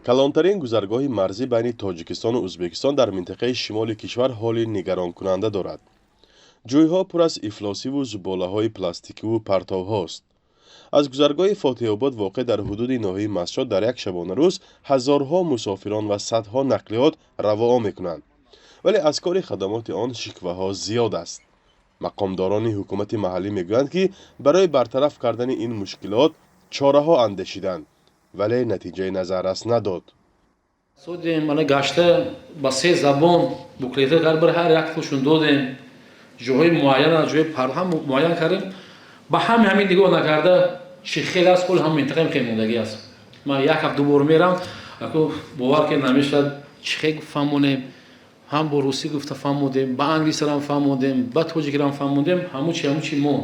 Калонтарин гузаргоҳи марзӣ байни Тоҷикистону Ӯзбекистон дар минтақаи шимоли кишвар ҳоли нигаронкунанда дорад. Ҷӯйҳо пур аз ифлосиву зуболаҳои пластикиву партовҳост. Аз гузаргоҳи Фотеҳобод, воқеъ дар ҳудуди ноҳияи Мастчоҳ, дар як шабонарӯз ҳазорҳо мусофирон ва садҳо нақлиёт равоа мекунанд, вале аз кори хадамоти он шикваҳо зиёд аст. Мақомдорони ҳукумати маҳаллӣ мегӯянд, ки барои бартараф кардани ин мушкилот чораҳо андешиданд, вале натиҷаи назаррас надод. Содем, мана гашта ба се забон буклетҳо кар бар ҳар як худшон додем. Ҷоҳои муайян, ҷои парҳам муайян кардем. Ба ҳами ҳамин нигоҳ накарда, чӣ хел аст, кул ҳам минтақаем хел мондагӣ аст. Ман як ҳафт ду бор мерам, аку бовар ки намешавад, чӣ хел фаҳмонем. Ҳам бо русӣ гуфта фаҳмодем, ба англисирам фаҳмодем, ба тоҷикирам фаҳмодем, ҳамун чи ҳамун чи мо.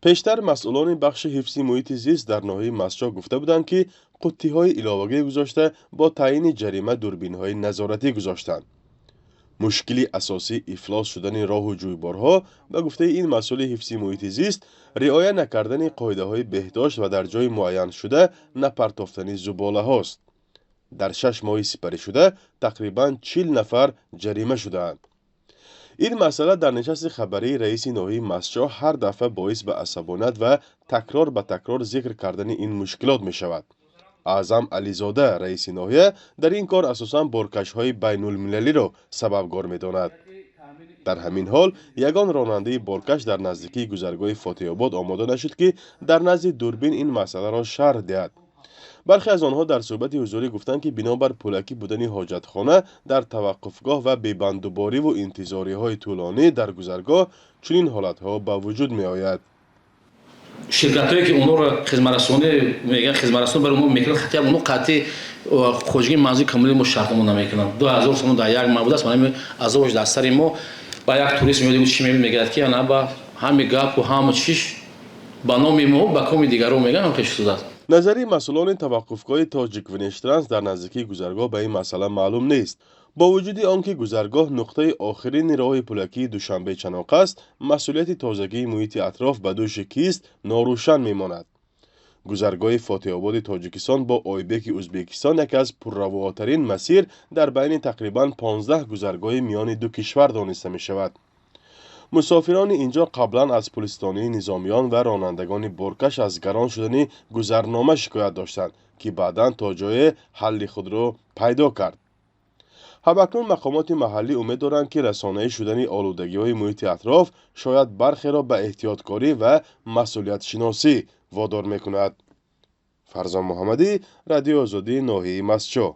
Пештар масъулони бахши ҳифзи муҳити зист дар ноҳияи Мастчоҳ гуфта буданд, ки қуттиҳои иловагӣ гузошта, бо таъйини ҷарима дурбинҳои назоратӣ гузоштанд. Мушкили асосии ифлос шудани роҳу ҷӯйборҳо, ба гуфтаи ин масъули ҳифзи муҳити зист, риоя накардани қоидаҳои беҳдошт ва дар ҷои муайяншуда напартофтани зуболаҳост. Дар 6 моҳи сипаришуда тақрибан 40 нафар ҷарима шудаанд. Ин масъала дар нишасти хабарии раиси ноҳияи Мастчоҳ ҳар дафъа боис ба асабоният ва такрор ба такрор зикр кардани ин мушкилот мешавад. Аъзам Ализода, раиси ноҳия, дар ин кор асосан боркашҳои байнулмилалиро сабабгор медонад. Дар ҳамин ҳол ягон ронандаи боркаш дар наздикии гузаргоҳи Фотеҳобод омода нашуд, ки дар назди дурбин ин масъаларо шарҳ диҳад. Бархе аз онҳо дар суҳбати ҳузурӣ гуфтанд, ки бинобар пулакӣ будани ҳоҷатхона дар таваққуфгоҳ ва бебандубориву интизориҳои тӯлонӣ дар гузаргоҳ чунин ҳолатҳо ба вуҷуд меояд. Ширкатҳое ки онҳоро хизматрасонӣ мегӯянд, хизматрасонӣ барои мо мекунанд, хати онҳо қатъи хоҷагии манзили коммуналии мо шартнома намекунанд. 2000 сомон дар як моҳ будааст, мана азобаш дар сари мо. Ба як турист меояд, чӣ мегӯяд, ки ана ба ҳами гапу ҳаму чиш ба номи мо ба коми дигарон мегӯянд, ҳам хеш шудааст. Назари масъулони таваққуфгоҳи Тоҷиквнешттранс дар наздикии гузаргоҳ ба ин масъала маълум нест. Бо вуҷуди он ки гузаргоҳ нуқтаи охирини роҳи пулакии Душанбе-Чаноқ аст, масъулияти тозагии муҳити атроф ба дӯши кист, норӯшан мемонад. Гузаргоҳи Фотеҳободи Тоҷикистон бо Ойбеки Ӯзбекистон яке аз пурравоатарин масир дар байни тақрибан 15 гузаргоҳи миёни ду кишвар дониста мешавад. Мусофирони инҷо қаблан аз пулистонии низомиён ва ронандагони боркаш аз гарон шудани гузарнома шикоят доштанд, ки баъдан то ҷое ҳалли худро пайдо кард. Ҳамакнун мақомоти маҳаллӣ умед доранд, ки расонаӣ шудани олудагиҳои муҳити атроф шояд бархеро ба эҳтиёткорӣ ва масъулиятшиносӣ водор мекунад. Фарзон Муҳаммадӣ, Радиои Озодӣ, ноҳияи Мастчоҳ.